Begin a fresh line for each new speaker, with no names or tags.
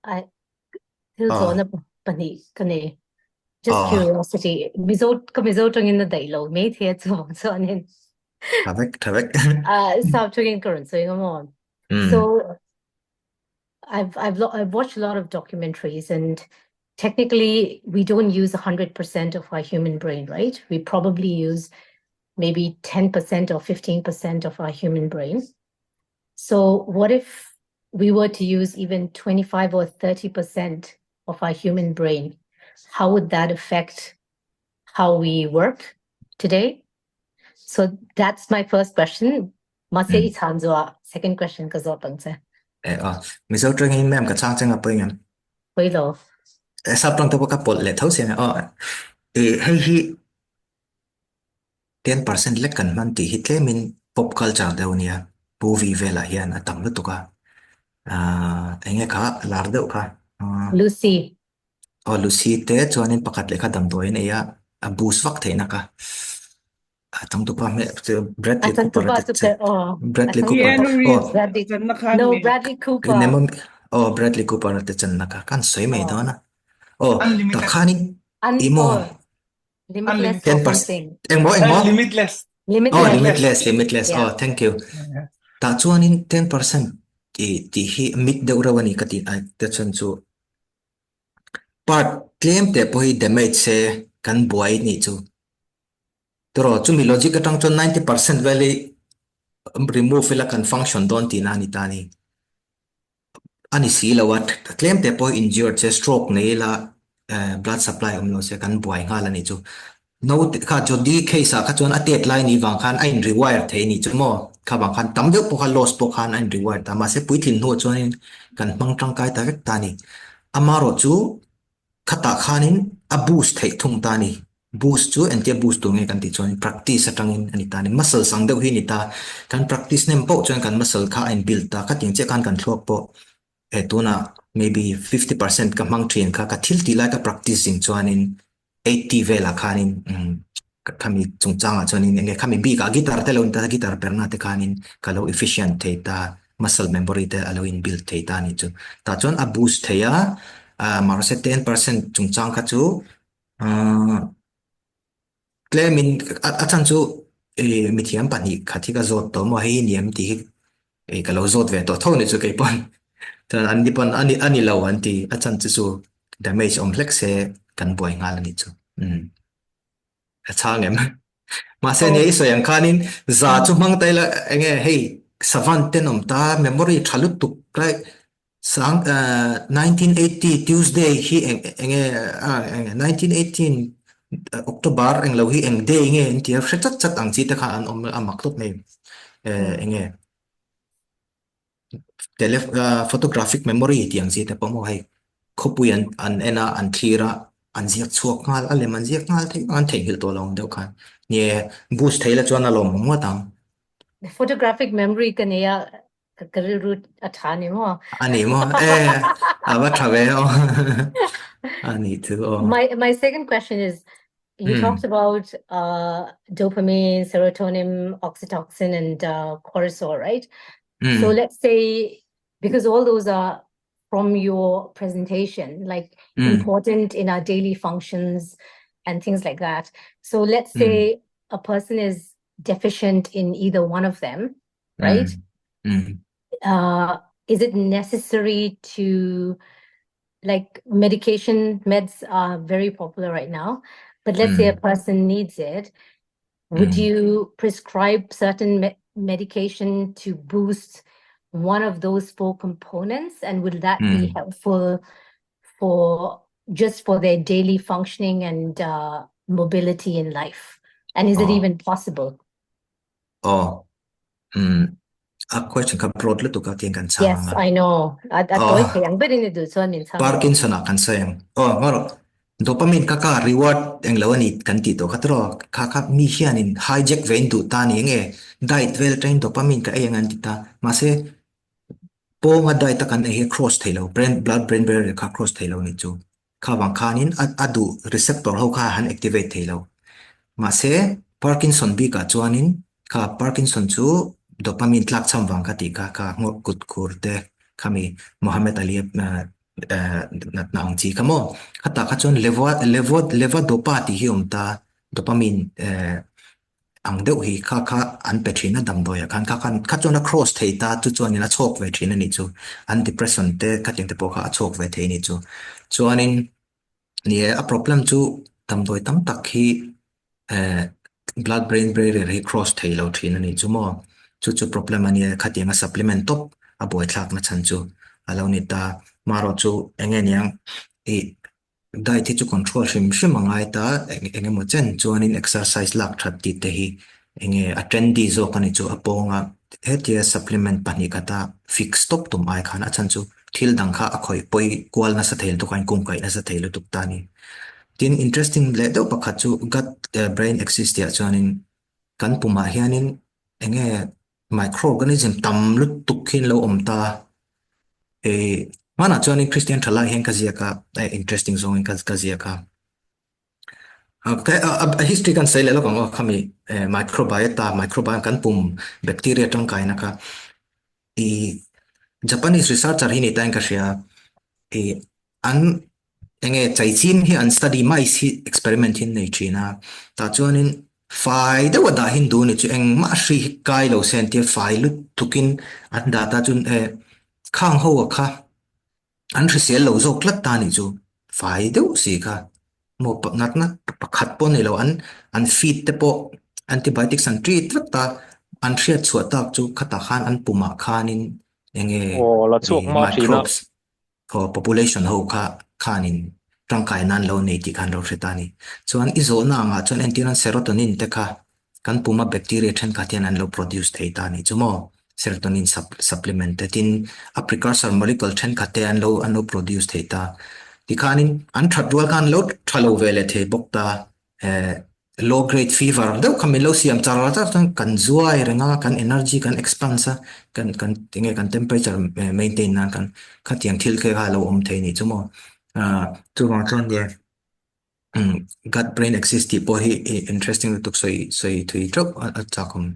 I thil
Ah.
zawhna pahnih ka nei. Just
Ah.
curiosity. Mizo ka Mizo tangin na daih lo mai thei a chuang chuanin.
Tha vek, tha vek.
Uh, sap tangin ka rawn sawi nga maw.
Mm.
So I've I've lo I've watched a lot of documentaries and technically we don't use 100% of our human brain, right? We probably use maybe 10% or 15% of our human brain. So what if we were to use even 25 or 30% of our human brain? How would that affect how we work today? So that's my first question. Mahse
Mm.
i chhan zawh second question ka zawh ang che.
Eh, ah, Mizo tangin ma'am ka chhang chang a pawih ngam.
Pui lo.
Eh, sap tang te pawh ka pawlh leh tho siam e. Oh, eh, hei hi 10% lek kan hman tih hi tlemin pop culture deuh nia. Movie velah hian a tam lutuk a. Ah, enge kha lar deuh kha. Ah,
Lucy.
oh, Lucy te chuanin pakhat leh kha damdawi an ei a, a boost vak theihna kha. A changtupa hmel chu
A
Bradley Cooper
changtupa
te
chu
che.
pe oh. A
Bradley Cooper.
changtupa
Keanu
Oh,
Reeves
Bradley
chan na khan
No,
mi
Bradley Cooper.
Nemom oh Bradley Cooper te chan na kha kan sawi mai
Oh.
dawn a. Oh, tak
unlimited
khanin
Un
imo
oh, limitless
unlimited
or
10%
something.
engmaw
Eh,
engmaw
limitless
Oh,
Limitless.
limitless, limitless.
Yeah.
Oh, thank you. Tah chuanin 10% ti ti hi mit deuh reuh ani ka ti ai te chuan chu part tlem te pawh hi damage se kan buai nih chu. Tiraw chumi logic atang chuan 90% vel hi remove ila kan function dawn tihna a ni ta a ni. A ni si lo a, tlem te pawh injured se stroke nei ila blood supply awm lo se kan buai nghal a nih chu. Naute kha Jodi case ah kha chuan a tet lai ni vang khan a in rewire thei a nih chu maw? Kha vang khan tam deuh pawh kha loss pawh khan a in rewire ta mahse puitlin hnuah chuanin kan hmang tangkai ta vek ta a ni. Amaherawh chu Khatah khanin a boost theih thung ta a ni. Boost chu entia boost tur nge kan tih chuan practice atangin a ni ta a ni. Muscle sang deuh hi a ni ta. Kan practice hnem poh chuan kan muscle kha a in build ta. Khatiang chiah khan kan thluak pawh eh tunah maybe 50% ka hmang thin kha ka thil tih lai ka practice zing chuanin 80 velah khanin umm Khami chungchangah chuanin enge khami bikah guitar te lo in ta guitar perna te khanin ka lo efficient thei ta muscle memory te a lo in build thei ta anih chu. Tah chuan a boost thei a, mahse 10% chungchang kha chu tlemin a chhan chu mithiam pahnih khat hi ka zawt tawh maw hei hi ni em tih hi ka lo zawt ve tawh tho anih chu keipawn. Chuan an ni pawn a ni lo an ti a chhan chu chu damage awm hlek se kan buai nghal anih chu. A chhang em? Mahse nia i sawi ang khanin za chu hmang ta ila enge hei savant ten awm ta memory tha lutuk lai sang 1980 Tuesday hi eng enge enge 1918 October eng lo hi eng day nge an tia hre chat chat ang chi te kha an awm a mak tawp mai enge tele photographic memory tih ang chi te pawh maw hei khawpui an an en a an thlir a an ziak chhuak nghal a lem an ziak nghal theih an theihnghilh tawh lo ang deuh khan nge boost theih la chuan a lawm awm ngawt ang.
Photographic memory ka nei a ka rilru a tha ni maw?
A ni maw? E a va tha ve aw a nih chu aw.
My my second question is you talked about uh dopamine, serotonin, oxytocin and uh cortisol, right? So let's say because all those are from your presentation, like important in our daily functions and things like that. So let's say a person is deficient in either one of them, right? Uh, is it necessary to like medication meds are very popular right now, but let's say a person needs it, would you prescribe certain me medication to boost one of those four components? And would that be helpful for just for their daily functioning and uh, mobility in life? And is it even possible?
Oh, um, a question kha broad lutuk a tiang kan chhang
Yes,
anga.
I know. A a tawi
Oh,
thei ang berin i duh chuan min chhang rawh.
Parkinson ah kan sawi ang. Oh, ngawrh dopamine kha ka reward eng lo ani kan tih tawh kha tiraw. Kha kha mi hianin hijack ve in duh ta ni enge diet vel atangin dopamine ka ei ang an ti ta. Mahse pawnga diet a kan ei hi cross thei lo brain blood brain barrier kha cross thei lo ni chu. Kha vang khanin a a duh receptor ho kha han activate thei lo. Mahse Parkinson bikah chuanin kha Parkinson chu dopamine tlak cham vang kha tih kha kha nghawr kut khur te khami Muhammad Ali a. Natna ang chi kha maw? Khatah kha chuan levo levo levodopa tih hi a awm ta, dopamine ang deuh hi kha kha an pe thin a damdawiah khan kha khan kha chuan a cross thei ta chu chuanin a chhawk ve thin a nih chu. An depression te khatiang te pawh kha a chhawk ve thei a nih chu. Chuanin Ni e, a problem chu damdawi tam tak hi eh blood brain barrier hi cross thei lo thin a nih chu maw. Chu chu problem a nia, khatianga supplement tawp a buaithlak na chhan chu a lo ni ta. Marawh chu eng nge niang ih diet hi chu control hrim hrim a ngai ta, eng emaw chen chuanin exercise lak that tih te hi Enge a trendy zawk a ni chu a pawnga hetia supplement 2 khata fix tawp tum ai khan a chhan chu thil dang kha a khawih pawi kual nasa thei lutuk a in kungkaih nasa thei lutuk ta a ni. Tin interesting leh deuh pakhat chu gut brain axis tih ah chuanin kan pumah hianin enge microorganism tam lutuk hi an lo awm ta eh hmanah chuanin Christian thalai hian ka ziak a interesting zawngin ka ziak a. A history kan sawi leh lawk ang aw khami microbiota microbiome kan pum bacteria tangkaina kha i Japanese researcher hi ni ta in ka hria i an enge chaichin hi an study mice hi experiment hi an nei thin a tah chuanin fai deuh a dah hin duh ni chu engmah hri hi kai lo se an tia fai lutukin an dah ta chuan khang ho a kha An hrisel lo zawk tlat ta nih chu fai deuh si kha maw natna pakhat pawh a ni lo an an feed te pawh antibiotics an treat vek ta an hriat chhuah tak chu khatah khan an pumah khanin enge
Aw la chhuak hma thin a.
microbes aw population ho kha khanin tangkai nan lo nei tih kha an lo hre ta a ni. Chuan i zawhna angah chuan entir an serotonin te kha Kan puma bacteria thenkhat hian an lo produce thei ta a nih chu maw? Serotonin supplement te tin a precursor molecule thenkhat te an lo an lo produce thei ta. Tikhanin an that rual khan lo tha lo ve leh thei bawk ta. Eh low grade fever deuh kha min lo siam char char chuan kan zuai reng a, kan energy kan expands a, kan kan enge kan temperature maintain nan kan khatiang thil kha a lo awm thei a nih chu maw? Ah chuvang chuan nia. Gut brain axis tih pawh hi interesting lutuk sawi sawi thui teuh a chak awm.